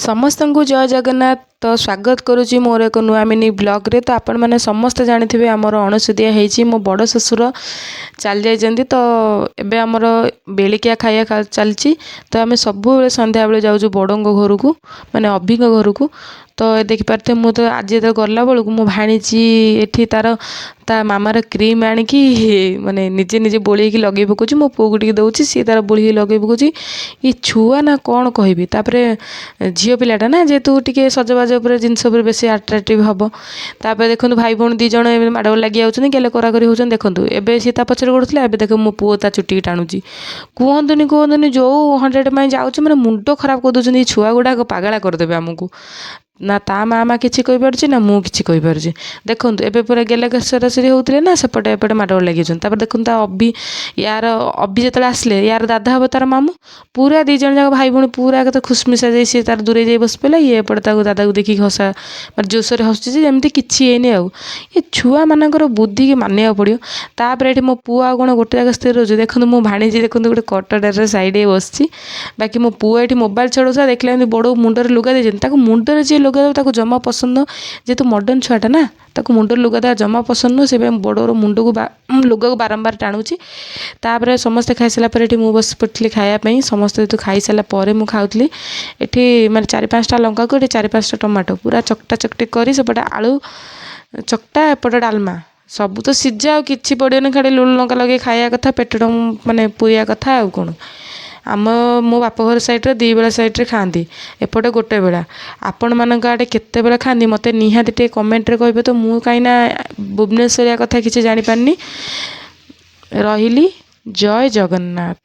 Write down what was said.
ସମସ୍ତଙ୍କୁ ଜୟ ଜଗନ୍ନାଥ। ତ ସ୍ୱାଗତ କରୁଛି ମୋର ଏକ ନୂଆ ମିନି ବ୍ଲଗ୍ରେ। ତ ଆପଣମାନେ ସମସ୍ତେ ଜାଣିଥିବେ, ଆମର ଅଣସୁଧିଆ ହେଇଛି, ମୋ ବଡ଼ ଶ୍ୱଶୁର ଚାଲିଯାଇଛନ୍ତି। ତ ଏବେ ଆମର ବେଳିକିଆ ଖାଇବା ଚାଲିଛି। ତ ଆମେ ସବୁବେଳେ ସନ୍ଧ୍ୟାବେଳେ ଯାଉଛୁ ବଡ଼ଙ୍କ ଘରକୁ, ମାନେ ଅଭିଙ୍କ ଘରକୁ। ତ ଦେଖିପାରୁଥିବେ, ମୁଁ ତ ଆଜି ଯେତେବେଳେ ଗଲାବେଳକୁ ମୋ ଭାଣିଜୀ ଏଠି ତାର ତା ମାମାର କ୍ରିମ୍ ଆଣିକି ମାନେ ନିଜେ ନିଜେ ବୋଳେଇକି ଲଗେଇ ପକାଉଛି। ମୋ ପୁଅକୁ ଟିକେ ଦେଉଛି, ସିଏ ତାର ବୋଳିକି ଲଗେଇ ପକାଉଛି। ଏ ଛୁଆ ନା କ'ଣ କହିବି। ତାପରେ ଝିଅ ପିଲାଟା ନା, ଯେହେତୁ ଟିକେ ସଜବାଜ ଉପରେ, ଜିନିଷ ଉପରେ ବେଶୀ ଆଟ୍ରାକ୍ଟିଭ୍ ହେବ। ତାପରେ ଦେଖନ୍ତୁ, ଭାଇ ଭଉଣୀ ଦୁଇ ଜଣ ଏବେ ମାଡ଼ଗୋଳ ଲାଗି ଯାଉଛନ୍ତି, ଗେଲ କରାକରି ହେଉଛନ୍ତି। ଦେଖନ୍ତୁ, ଏବେ ସିଏ ତା ପଛରେ ଗୋଡ଼ୁଥିଲା, ଏବେ ଦେଖ ମୋ ପୁଅ ତା ଚୁଟିକି ଟାଣୁଛି। କୁହନ୍ତୁନି କୁହନ୍ତୁନି, ଯେଉଁ 100 ପାଇଁ ଯାଉଛି, ମାନେ ମୁଣ୍ଡ ଖରାପ କରିଦେଉଛନ୍ତି। ଏ ଛୁଆ ଗୁଡ଼ାକ ପାଗଳା କରିଦେବେ ଆମକୁ। ନା ତା ମା କିଛି କହିପାରୁଛି, ନା ମୁଁ କିଛି କହିପାରୁଛି। ଦେଖନ୍ତୁ, ଏବେ ପୁରା ଗେଲ ସରାସରି ହେଉଥିଲେ ନା, ସେପଟେ ଏପଟେ ମାଡ଼ଗୋଳ ଲାଗିଯାଉଛନ୍ତି। ତାପରେ ଦେଖନ୍ତୁ, ତା ଅଭି, ୟାର ଅଭି ଯେତେବେଳେ ଆସିଲେ, ୟାର ଦାଦା ହେବ ତାର ମାମୁଁ, ପୁରା ଦୁଇ ଜଣ ଯାକ ଭାଇ ଭଉଣୀ ପୁରା ଏକାଥରେ ଖୁସମିସା ଯାଇ ସିଏ ତାର ଦୂରେଇ ଯାଇ ବସି ପଡ଼ିଲା। ଇଏ ଏପଟେ ତାକୁ ଦାଦାକୁ ଦେଖିକି ହସା, ମାନେ ଜୋରସୋରରେ ହସୁଛି ଯେ ଯେମିତି କିଛି ହେଇନି। ଆଉ ଏ ଛୁଆମାନଙ୍କର ବୁଦ୍ଧିକି ମାନିବାକୁ ପଡ଼ିବ। ତାପରେ ଏଠି ମୋ ପୁଅ ଆଉ କ'ଣ ଗୋଟେ ଜାଗା ସ୍ଥିର ରହୁଛି? ଦେଖନ୍ତୁ, ମୋ ଭାଣିଜୀ ଦେଖନ୍ତୁ ଗୋଟେ କଟଟାରେ ସାଇଡ଼ ହେଇ ବସିଛି। ବାକି ମୋ ପୁଅ ଏଠି ମୋବାଇଲ ଛଡ଼ଉଥିଲା, ଦେଖିଲା ଏମିତି ବଡ଼ ମୁଣ୍ଡରେ ଲୁଗା ଦେଇଛନ୍ତି। ତାକୁ ମୁଣ୍ଡରେ ଯିଏ ଲୁଗା ଦେବ ତାକୁ ଜମା ପସନ୍ଦ ନୁହଁ। ଯେହେତୁ ମଡ଼ର୍ଣ୍ଣ ଛୁଆଟା ନା, ତାକୁ ମୁଣ୍ଡରେ ଲୁଗା ଦେବା ଜମା ପସନ୍ଦ ନୁହଁ। ସେଥିପାଇଁ ବଡ଼ର ମୁଣ୍ଡକୁ ଲୁଗାକୁ ବାରମ୍ବାର ଟାଣୁଛି। ତାପରେ ସମସ୍ତେ ଖାଇସାରିଲା ପରେ ଏଠି ମୁଁ ବସି ପଡ଼ିଥିଲି ଖାଇବା ପାଇଁ। ସମସ୍ତେ ଯେହେତୁ ଖାଇସାରିଲା ପରେ ମୁଁ ଖାଉଥିଲି। ଏଠି ମାନେ ଚାରି ପାଞ୍ଚଟା ଲଙ୍କାକୁ ଏଠି ଚାରି ପାଞ୍ଚଟା ଟମାଟୋ ପୁରା ଚକଟା ଚକଟି କରି, ସେପଟେ ଆଳୁ ଚକଟା, ଏପଟେ ଡାଲମା, ସବୁ ତ ସିଝା, ଆଉ କିଛି ପଡ଼ିବନି, ଖାଲି ଲୁଣ ଲଙ୍କା ଲଗେଇ ଖାଇବା କଥା, ପେଟଟା ମାନେ ପୁରିବା କଥା, ଆଉ କ'ଣ। ଆମ ମୋ ବାପଘର ସାଇଡ଼୍ରେ ଦୁଇ ବେଳା ସାଇଡ଼୍ରେ ଖାଆନ୍ତି, ଏପଟେ ଗୋଟେ ବେଳା। ଆପଣମାନଙ୍କ ଆଡ଼େ କେତେବେଳେ ଖାଆନ୍ତି, ମୋତେ ନିହାତି ଟିକେ କମେଣ୍ଟରେ କହିବେ ତ। ମୁଁ କାହିଁକିନା ଭୁବନେଶ୍ୱରିଆ କଥା କିଛି ଜାଣିପାରିନି। ରହିଲି, ଜୟ ଜଗନ୍ନାଥ।